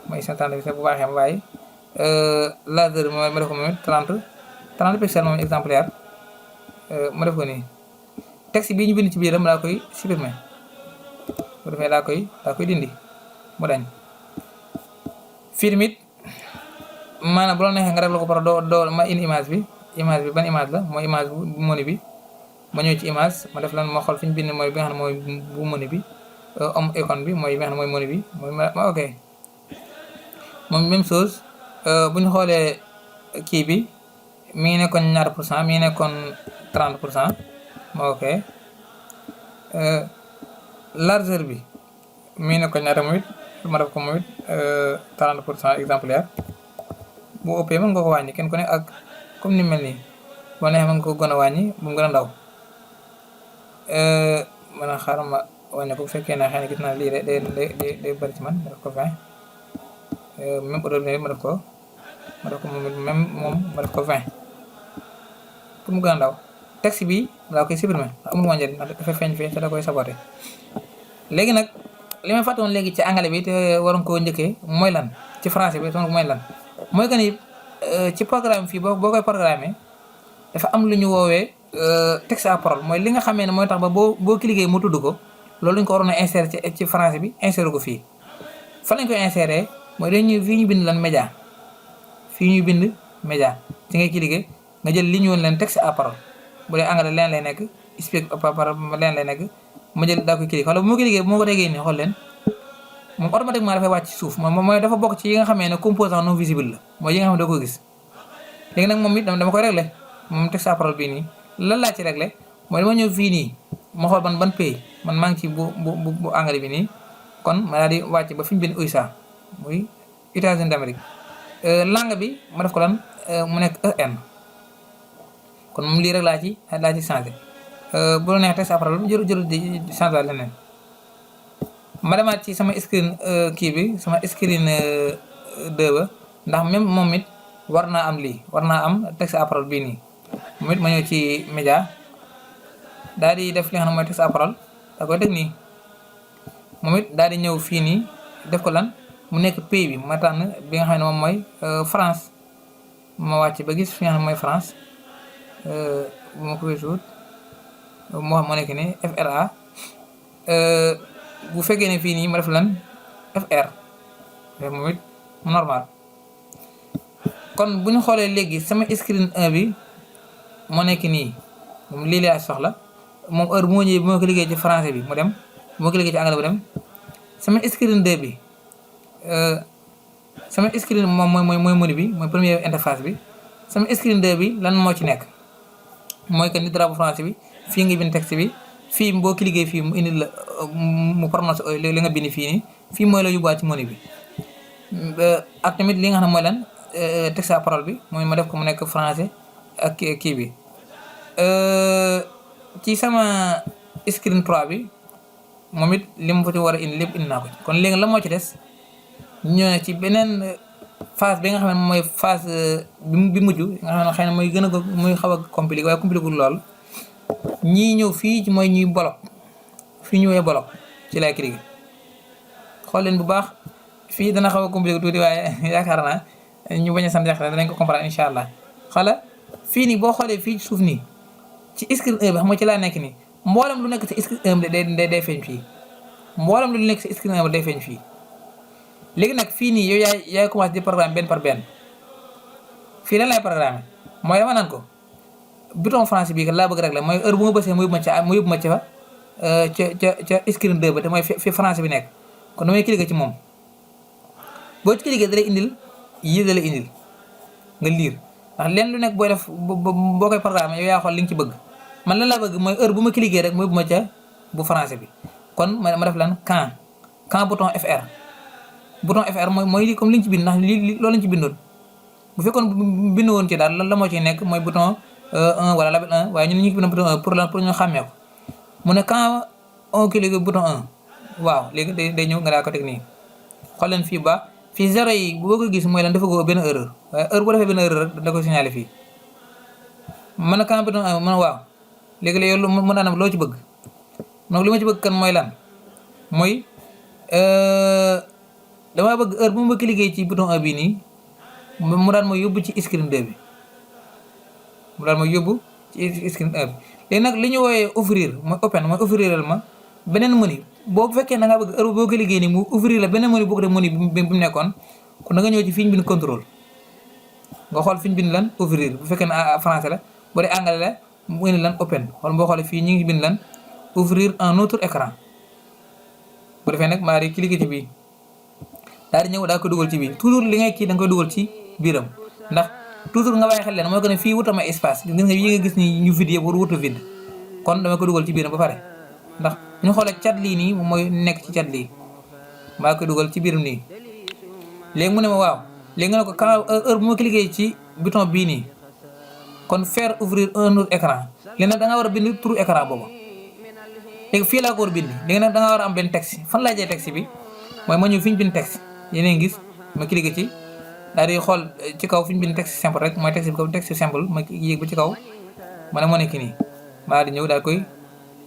mooy 130 pixels bu baaxee waaye largeur bi ma def ko moom it 30 pixels moom exemplaire ma def ko nii texte bii ñu bind ci biiram daa koy supprimer bu defee daa koy dindi mu dañ. fii tamit maanaam bu la neexee nga rek la ko par doo ma indi image bi ban image la mooy image bu moni bi ma ñëw ci image ma def lan ma xool fi ñu bind mooy bi nga xam ne mooy bu moni bi icône bi mooy bi nga xam ne mooy moni bi mooy ma ok moom même chose bu ñu xoolee kii bi mi ngi nekkoon ñaata pour cent mi ngi nekkoon 30% ma ok largeur bi mi ngi nekkoon ñaata moom it ma def ko moom it 30% exemplaire bu ëppee mën nga ko wàññi kenn ku ne ak comme ni mel nii boo neexee mën nga ko gën a wàññi bu mu gën a ndaw mën a xaaral ma wàññi ko bu fekkee ne xëy na gis naa lii day bëri ci man ma def ko 20 même odeur bi ma def ko moom ma def ko 20 pour mu gën a ndaw texte bi daa koy supprimer amul moo njëriñ ndax dafa feeñ fee te da koy saboté. léegi nag li ma fàtte woon léegi ci anglais bi te waroon koo njëkkee mooy lan ci français bi tamit mooy lan mooy que ni ci programme fii boo koy programmer dafa am lu ñu woowee texte à parole mooy li nga xamee ne mooy tax ba boo cliquer mu tudd ko loolu lañ ko waroon a insérer ci français bi insérer ko fii. fan lañ koy insérer mooy dañuy fii ñu bind lan média fii ñuy bind média ci ngay cliquer nga jël li ñu woon leen texte à parole bu dee anglais leen lay nekk speak par leen lay nekk. ma jël daa koy cliquer wala bu ma ko liggéey bu ma ko déggee nii xool leen moom automatiquement dafay wàcc ci suuf mooy dafa bokk ci yi nga xamee ne composant non visible la mooy yi nga xam ne doo ko gis. léegi nag moom it dama koy régler moom texte à parole bii nii lan laa ci régler mooy dama ñëw fii nii ma xool ban pays man maa ngi ci bu anglais bi nii kon ma daal di wàcc ba fi ñu bind USA muy États-Unis d'Amérique langue bi ma def ko lan mu nekk EN kon moom lii rek laa ci changé. bu la neex texte à parole jërul di changer leneen ma demaat ci sama screen kii bi sama screen 2 ba ndax même moom it war naa am lii war naa am texte à parole bii nii moom it ma ñëw ci média daal di def li nga xam ne mooy texte à parole da koy teg nii moom it daal di ñëw fii nii def ko lan mu nekk pays bi ma tànn bi nga xam ne moom mooy France ma wàcc ba gis fi nga xam ne mooy France bu ma ko wéesuut moo xam moo nekk ni FRA bu fekkee ne fii nii ma def lan FR moom it normal. kon bu ñu xoolee léegi sama screen 1 bi moo nekk nii moom lii laa soxla moom heure bu ma ñëwee bu ma ko liggéey ci français bi mu dem bu ma ko liggéey ci anglais bu dem sama screen 2 bi sama screen moom mooy menu bi mooy première interface bi sama screen 2 bi lan moo ci nekk mooy que ni drapeau français bi. fii nga bind texte bi fii boo cliquer fii mu indil la mu prononce li nga bind fii nii fii mooy la yóbbuwaat ci menu bi ak tamit li nga xam ne mooy lan texte à parole bi mooy ma def ko mu nekk français ak kii bi ci sama screen 3 bi moom it li ma fa ci war a indi lépp indi naa ko ci kon léegi la moo ci des ñëw na ci beneen phase bi nga xam ne mooy phase bi mujj nga xam ne xëy na mooy gën a muy xaw a compliqué waaye compliqué lool ñii ñëw fii ci mooy ñuy bloc fii ñëwee bloc ci lay cliquer xool leen bu baax fii dana xaw a compliqué tuuti waaye yaakaar naa ñu bañ a sant yàq danañ ko comprendre incha allah xala fii nii boo xoolee fii ci suuf nii ci screen 1 bi xam nga ci laa nekk nii mboolem lu nekk ci screen 1 bi day feeñ fii mboolem lu nekk ci screen 1 bi day feeñ fii léegi nag fii nii yow yaay commencé di programme benn par benn fii lan laay programme mooy dama naan ko bouton français bii kat laa bëgg rek la mooy heure bu ma bësee mu yóbbu ma ca screen 2 ba te mooy fi français bi nekk kon damay cliquer ci moom boo ci cliquer da lay indil yii da lay indil nga liir ndax leen lu nekk booy def boo koy programme yow yaa xool li nga ci bëgg man lan laa bëgg mooy heure bu ma cliquer rek mu yóbbu ma ca bu français bi kon ma def lan quand bouton FR mooy lii comme li ñu ci bind ndax lii loolu lañ ci bindoon bu fekkoon bind woon ci daal la moo ciy nekk mooy bouton 1 wala label 1 waaye ñun ñu ngi bind bouton 1 pour ñu xàmmee ko mu ne quand on clique bouton 1 waaw léegi day ñëw nga daa ko teg nii xool leen fii ba fii zéro yi boo ko gis mooy lan dafa ko benn erreur waaye heure boo defee benn erreur rek da koy signalé fii mu ne quand bouton 1 mu ne waaw léegi la yow mu daanam loo ci bëgg donc li ma ci bëgg kan mooy lan mooy damaa bëgg heure bu ma bëgg liggéey ci bouton 1 bii nii mu daan ma yóbbu ci screen 2 bi mu daan ma yóbbu ci screen 1 bi léegi nag li ñu wooyee ouvrir mooy open mooy ouvriral ma beneen menu boo fekkee da ngaa bëgg heure boo ko liggéey nii mu ouvrir la beneen menu boo ko def menu bi mu nekkoon kon da nga ñëw ci fi ñu bind contrôle nga xool fi ñu bind lan ouvrir bu fekkee ne français la bu dee anglais la mu indi lan open xool boo xoolee fii ñu ngi bind lan ouvrir un autre écran bu defee nag maa di cliquer ci bii daal di ñëw daa ko dugal ci biir toujours li ngay kii da nga koy dugal ci biiram ndax toujours nga bàyyi xel leen mooy que ne fii wutama espace gis nga yi nga gis ni ñu vide yëpp war wuta vide kon dama ko dugal ci biiram ba pare ndax ñu xoolee cat lii nii moom mooy nekk ci cat lii maa koy dugal ci biiram nii léegi mu ne ma waaw léegi nga ne ko quand heure bu ma cliquer ci bouton bii nii kon faire ouvrir un autre écran léegi nag da nga war a bind turu écran boobu léegi fii laa ko war a bind léegi nag da nga war a am benn texte fan laa jëlee texte bi mooy ma ñëw fi ñu bind texte yeneen gis ma cliquer ci daal di xool ci kaw fi ñu bind texte simple rek mooy texte bi comme texte simple ma yéeg ba ci kaw ma ne moo nekk nii maa di ñëw daal koy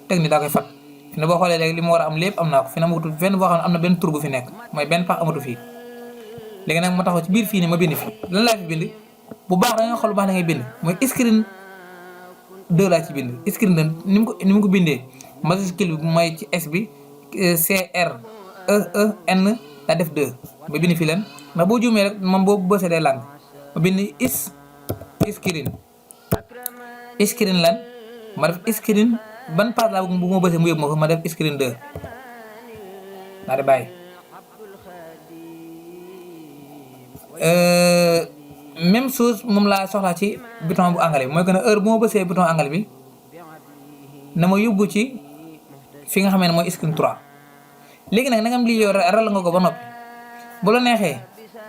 teg ni daa koy fat fi ne boo xoolee léegi li ma war a am lépp am naa ko fi ne ma wutul benn boo xam ne am na benn tur bu fi nekk mooy benn pax amatu fii léegi nag ma taxaw ci biir fii nii ma bind fi lan laa fi bind bu baax da nga xool bu baax da ngay bind mooy screen 2 laa ci bind screen 2 ni mu ko bindee majuscule bi mooy ci S bi CREEN daa def 2 ma bind fi leen ndax boo juumee rek moom boo bësee day lang ma bind screen lan ma def screen ban part laa bu ma bësee mu yóbbu ma ko ma def screen 2 daa di bàyyi même chose moom laa soxlaa ci bouton bu anglais bi mooy que ne heure bu ma bësee bouton anglais bi na ma yóbbu ci fi nga xamee ne mooy screen 3 léegi nag nangam lii yow ral nga ko ba noppi bu la neexee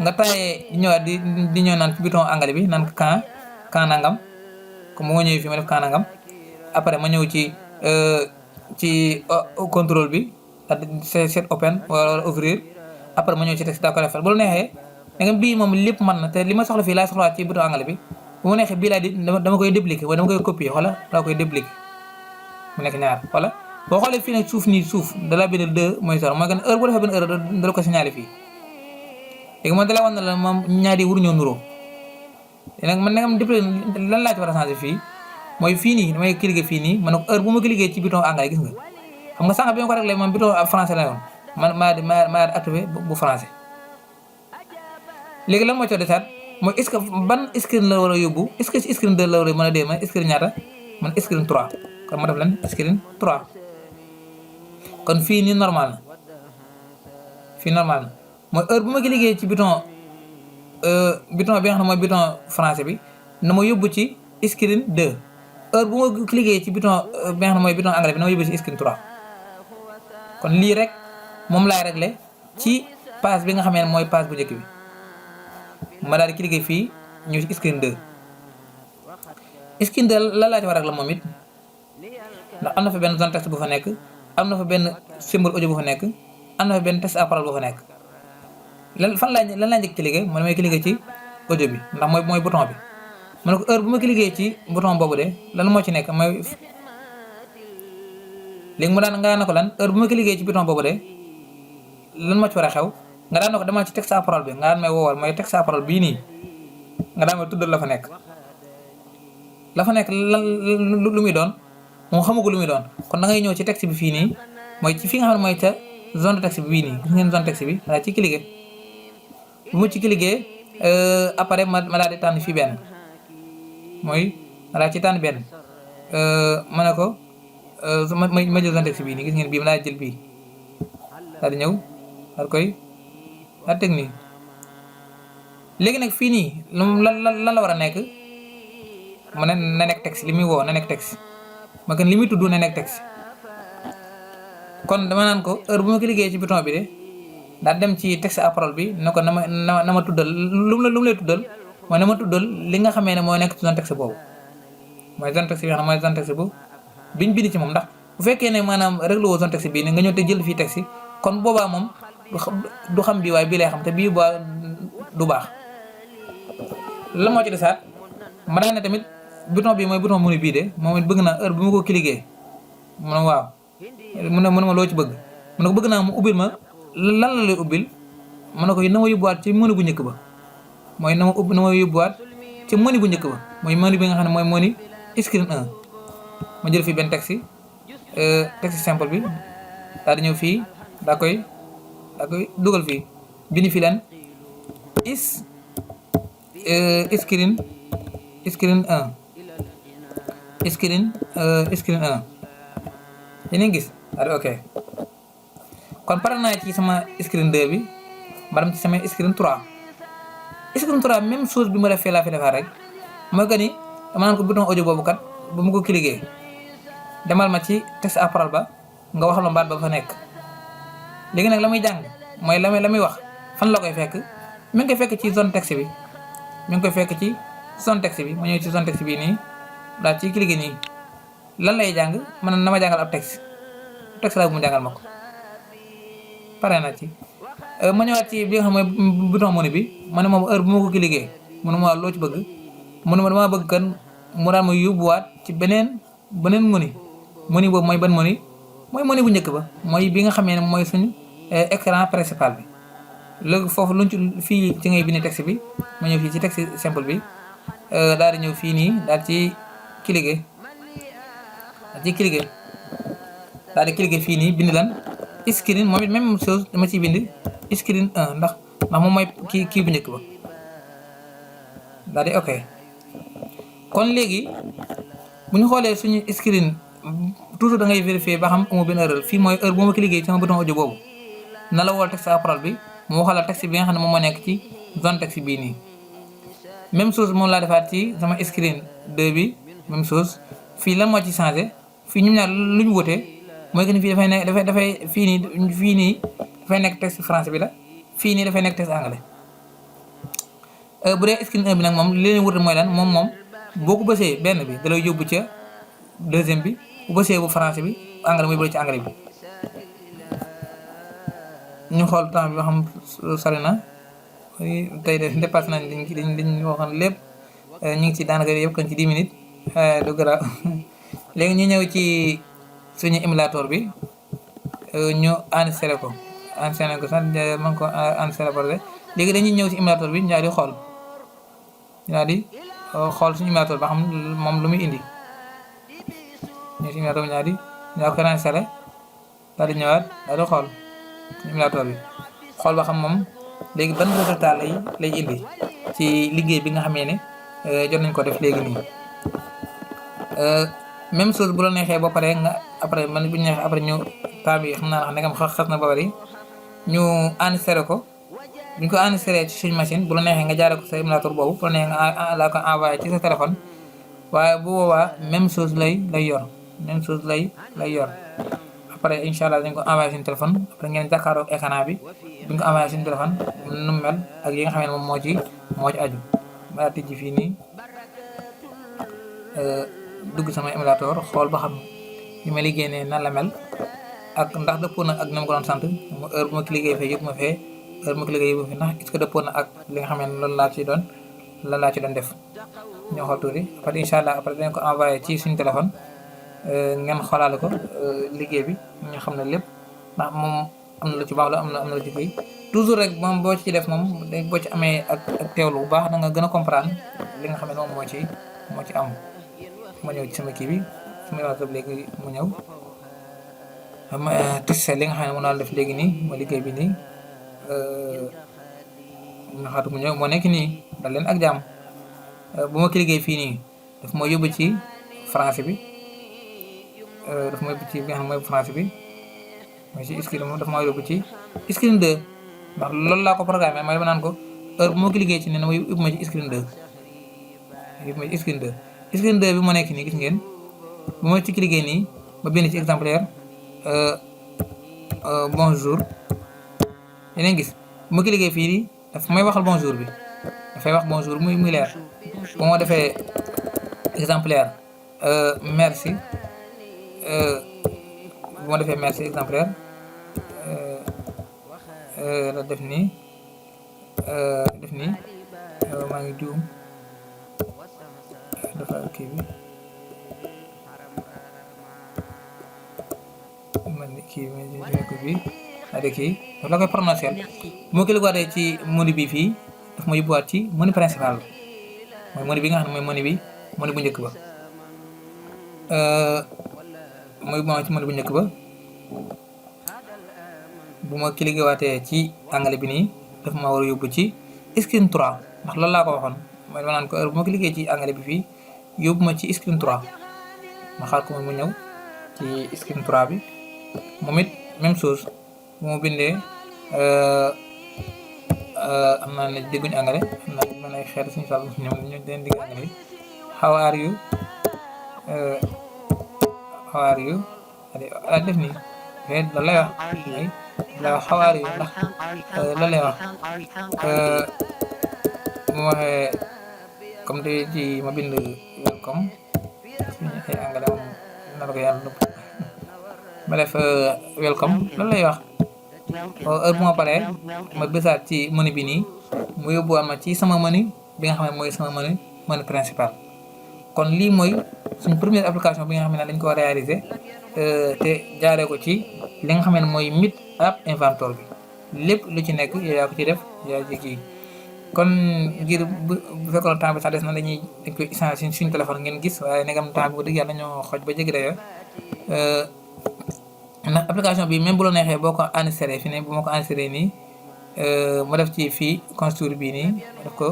nga taayee ñëwaat di ñëw naan ci bouton anglais bi naan kan nangam comme moo ñëwee fii ma def kan nangam après ma ñëw ci contrôle bi set open wala ouvrir après ma ñëw ci texte daa ko defal bu la neexee nangam bii moom lépp mën na te li ma soxla fii laay soxlaat ci bouton anglais bi bu ma neexee bii laa di dama koy dupliquer wala dama koy copier wala daa koy dupliquer mu nekk ñaar wala boo xoolee fii nag suuf nii suuf dalaa bindal 2 mooy sor mooy que heure bu defee benn heure dala ko signalé fii léegi man dalaa wan na la moom ñaari yi waruñoo nuroo te nag man nagam depuis lan laa ci war a changé fii mooy fii nii damay cliquer fii nii man heure bu ma cliquer ci bouton anglais gis nga xam nga sànq bi ma ko réglé man bouton français la yoon man maa activé bu français léegi lan moo ci desaat mooy est-ce que ban screen la war a yóbbu est-ce que screen 2 la war a mën a dee man screen ñaata man screen 3 kon ma def lan screen 3 kon fii nii normal na fii normal na mooy heure bu ma liggéey ci bouton bi nga xam ne mooy bouton français bi na ma yóbbu ci screen 2 heure bu ma liggéey ci bouton bi nga xam ne mooy bouton anglais bi na ma yóbbu ci screen 3 kon lii rek moom laay réglé ci page bi nga xamee ne mooy page bu njëkk bi ma daal di cliquer fii ñëw ci screen 2 screen 2 la laa ci war a réglé moom it ndax am na fa benn zone texte bu fa nekk am na fa benn symbole audio bu fa nekk am na fa benn texte à parole bu fa nekk lan laa njëkk cliquer man may cliquer ci audio bi ndax mooy bouton bi ma ne ko heure bu ma cliquer ci bouton boobu de lan moo ci nekk mooy léegi mu daan nga daan na ko lan heure bu ma cliquer ci bouton boobu de lan moo ci war a xew nga daan na ko demal ci texte à parole bi nga daan may woowal mooy texte à parole bii nii nga daan may tuddal la fa nekk lan lu muy doon moom xamagu lu muy doon kon da ngay ñëw ci texte bi fii nii mooy ci fi nga xam ne mooy ca zone de texte bi bii nii gis ngeen zone texte bi daa ci cliquer bu mu ci cliquer après ma daal di tànn fii benn mooy ma daal ci tànn benn ma ne ko ma jël zone texte bii nii gis ngeen bii ma daal jël bii daal di ñëw daal koy daal teg nii léegi nag fii nii lan la war a nekk ma ne na nekk texte li muy woo na nekk texte ma kan li muy tudd na nekk texte kon dama naan ko heure bu ma ko liggéeyee ci bouton bi de daal dem ci texte à parole bi ne ko na ma tuddal lu mu lay tuddal mooy na ma tuddal li nga xamee ne mooy nekk ci zone texte boobu mooy zone texte bi nga xam mooy zone texte bu biñ bind ci moom ndax bu fekkee ne maanaam réglé woo zone texte bii ne nga ñëw te jël fii texte kon boobaa moom du xam bii waaye bii lay xam te bii ba du baax la moo ci desaat ma daan ne tamit bouton bi mooy bouton menu bii de moom it bëgg naa heure bu ma ko cliquer mu ne waaw mu ne ma loo ci bëgg mu ne ko bëgg naa mu ubbil ma lan la lay ubbil mu ne ko na ma yóbbuwaat ci menu bu njëkk ba mooy na ma yóbbuwaat ci menu bu njëkk ba mooy menu bi nga xam ne mooy menu screen 1 ma jël fii benn texte simple bi daal di ñëw fii daa koy dugal fii bind fii lan screen 1 yéen gis daal ok kon pare naa ci sama screen 2 bi ma dem ci sama screen 3 même chose bi ma def fee laa fi defaat rek mooy que ni dama naan ko bouton audio boobu kat ba mu ko cliquer demal ma ci texte à parole ba nga wax la baat ba fa nekk léegi nag la muy jàng mooy la muy wax fan la koy fekk mi ngi koy fekk ci zone texte bi ma ñëw ci zone texte bi nii daal ci cliquer nii lan lay jàng man na ma jàngal ab texte laa bu mu jàngal ma ko pare na ci ma ñëwaat ci bi nga xam mooy bouton menu bi ma ne moom heure bu ma ko cliquer mu ne ma loo ci bëgg mu ne ma damaa bëgg kan mu daan ma yóbbuwaat ci beneen menu boobu mooy ban menu mooy menu bu njëkk ba mooy bi nga xamee ne mooy suñu écran principal bi léegi foofu luñ ci fii ci ngay bind texte bi ma ñëw fii ci texte simple bi daal di ñëw fii nii daal ci cliquer daal di cliquer fii nii bind lan screen moom it même chose dama ciy bind screen 1 ndax moom mooy kii bu njëkk ba daal di ok kon léegi bu ñu xoolee suñu screen toujours da ngay vérifier ba xam amu benn erreur fii mooy heure bu ma cliquer sama bouton audio boobu na la wol texte à parole bi mu waxal la texte bi nga xam ne moom moo nekk ci zone texte bii nii même chose moom laa defaat ci sama screen 2 bi même chose fii lan moo ci changé fii ñoom ñaar lu ñu wutee mooy que ni fii dafay nekk fii nii dafay nekk texte français bi la fii nii dafay nekk texte anglais bu dee screen 1 bi nag moom li leen wute mooy lan moom boo ko bësee benn bi da lay yóbbu ca deuxième bi bu bësee bu français bi anglais mooy bële ci anglais bi ñu xool temps bi ba xam sori na tey de dépassé nañ liñ waxoon lépp ñu ngi ci daanaka yëpp kan ci 10 minutes du garaaw léegi ñu ñëw ci suñu émulateur bi ñu enregistré ko sax man ko enregistré ko léegi dañuy ñëw ci émulateur bi ñu daal di xool suñu émulateur ba xam moom lu muy indi ñëw ci émulateur bi ñu daal ko enregistré daal di ñëwaat daal di xool suñu émulateur bi xool ba xam moom léegi ban résultat lay indi ci liggéey bi nga xamee ne jot nañ ko def léegi nii même chose bu la neexee ba pare nga après man bu ñu neexee après ñu temps bi xam naa ne xas na ba bari ñu enregistré ko bu ñu ko enregistré ci suñu machine bu la neexee nga jaaree ko sa émulateur boobu bu la neexee nga la ko envoyé ci sa téléphone waaye bu boobaa même chose lay yor après incha allah dañ ko envoyé suñu téléphone après ngeen jàkkaaroo écran bi bu ñu ko envoyé suñu téléphone nu mu mel ak yi nga xam ne moom moo ci aju ma tijji fii nii dugg sama émulateur xool ba xam li ma liggéey ne nan la mel ak ndax dëppoo na ak na ma ko doon sant heure bu ma cliquer fee yëpp ma fee heure bu ma cliquer yëpp fi ndax est-ce que dëppoo na ak li nga xam ne loolu laa ci doon def ñoo xool tuuti après incha allah après dañ ko envoyé ci suñu téléphone ngeen xoolaale ko liggéey bi ñu xam ne lépp ndax moom am na lu ci baax la am na lu ci fay toujours rek moom boo ci def moom boo ci amee ak teewlu bu baax da nga gën a comprendre li nga xam ne moom moo ci am. ma ñëw ci sama kii bi sama émulateur léegi mu ñëw ma testé li nga xam ne mu naan def léegi nii ma liggéey bi nii nga xaatu mu ñëw moo nekk nii dal leen ak jàmm bu ma cliquer fii nii daf ma yóbbu ci français bi daf ma yóbbu ci bi nga xam ne mooy français bi mooy ci screen moom daf ma yóbbu ci screen 2 ndax loolu laa ko programmé may ma naan ko heure bu ma cliquer ci ne na ma yóbbu ma ci screen 2 screen 2 bi moo nekk nii gis ngeen bu ma ci cliquer nii ma bind ci exemplaire bonjour yeneen gis bu ma cliquer fii nii daf may waxal bonjour bi dafay wax bonjour muy leer bu ma defee exemplaire merci bu ma defee merci exemplaire la def nii maa ngi juum dafa kii bi kii ko fii ade kii daf la koy prononcé bu ma cliqué waatee ci menu bi fii daf ma yóbbuwaat ci menu principal bi mooy menu bi nga xam ne mooy menu bu njëkk ba mooy bu ma ci menu bu njëkk ba bu ma cliqué waatee ci anglais bi nii daf ma war a yóbbu ci screen 3 ndax loolu laa ko waxoon mooy ma naan ko heure bu ma cliqué ci anglais bi fii yóbbu ma ci screen 3 ma xaar ko mu ñëw ci screen 3 bi moom it même chose bu ma bindee am naa ne dégguñu anglais am naa mën ay xeer suñu sal ñoom ñu den digg anglais how are you ala def nii loolu lay wax how are you ndax loolu lay wax mu waxee comme te ci ma bind welcome suñu ay anglais moom na la ko yàlla nëpp ma def welcome loolu lay wax heure bu ma paree ma bësaat ci menu bi nii mu yóbbuwaat ma ci sama menu bi nga xam ne mooy sama menu principal kon lii mooy suñ première application bi nga xam ne dañ ko réaliser te jaaree ko ci li nga xam ne mooy Meet App Inventor bi lépp lu ci nekk yaa ko ci def yaa ci kii kon ngir bu fekkoon temps bi sax des na dañ koy échanger suñ téléphone ngeen gis waaye negam temps bi bu dëgg yàlla ñoo xoj ba jéggi dayoo ndax application bi même bu la neexee boo ko enregistré fi ne bu ma ko enregistré nii ma def ci fii construire bii nii ma def ko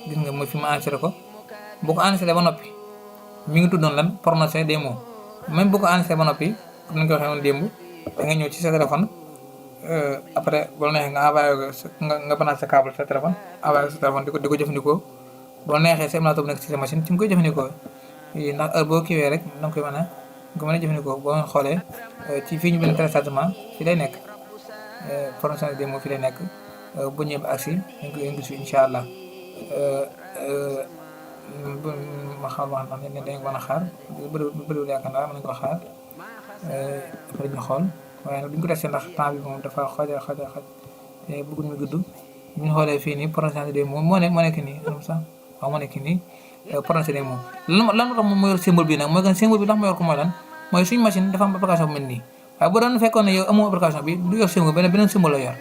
gis nga mooy fi ma enregistré ko boo ko enregistré ba noppi mi ngi tuddoon lan prononcer des mots même bu ko enregistré ba noppi comme ni nga ko waxee woon démb da nga ñëw ci sa téléphone après bu la neexee nga envoyé ko nga branché sa câble sa téléphone envoyé ko sa téléphone di ko jëfandikoo bu la neexee sa émulateur bu nekk ci sa machine ci nga koy jëfandikoo ndax heure boo kiiwee rek da nga koy mën a jëfandikoo boo xoolee ci fii ñu bind téléchargement fii lay nekk prononcer des mots fii lay nekk bu ñëwee ba agsi dañ koy gis incha allah ma xam ne dañ ko mën a xaar bëriwul yaakaar naa mën nañu ko xaar après ñu xool waaye nag duñ ko testé ndax temps bi moom dafa xoj te bëgguñ mu gudd bu ñu xoolee fii nii prononciation des mots moo nekk nii am sax waaw moo nekk nii prononciation des mots lan moo tax moom moo yor symbole bi nag mooy que symbole bi ndax moo yor ko mooy lan mooy suñu machine dafa am application bu mel nii waaye bu doon fekkoon ne yow amoo application bi du yor symbole beneen symbole la yor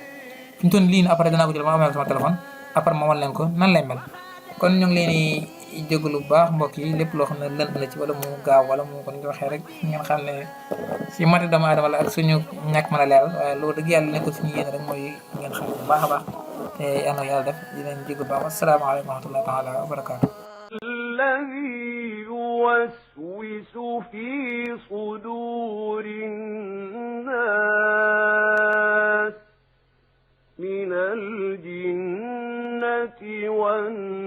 fi ñu toll lii après danaa ko jël ma amee sama téléphone après ma wan leen ko nan lay mel kon ñu ngi leen di jégalu bu baax mbokk yi lépp loo xam ne lënt na ci wala mu gaaw wala mu ko ñu waxee rek ngeen xam ne si mati doomu aadama la ak suñu ñàkk mën a leeral waaye loolu dëgg yàlla nekkul suñu yéene rek mooy ngeen xam bu baax a baax te yal na yàlla def di leen jégalu bu baax asalaamaaleykum wa rahmatullahi taala wa barakaatu الذي يوسوس في صدور الناس من الجنة والناس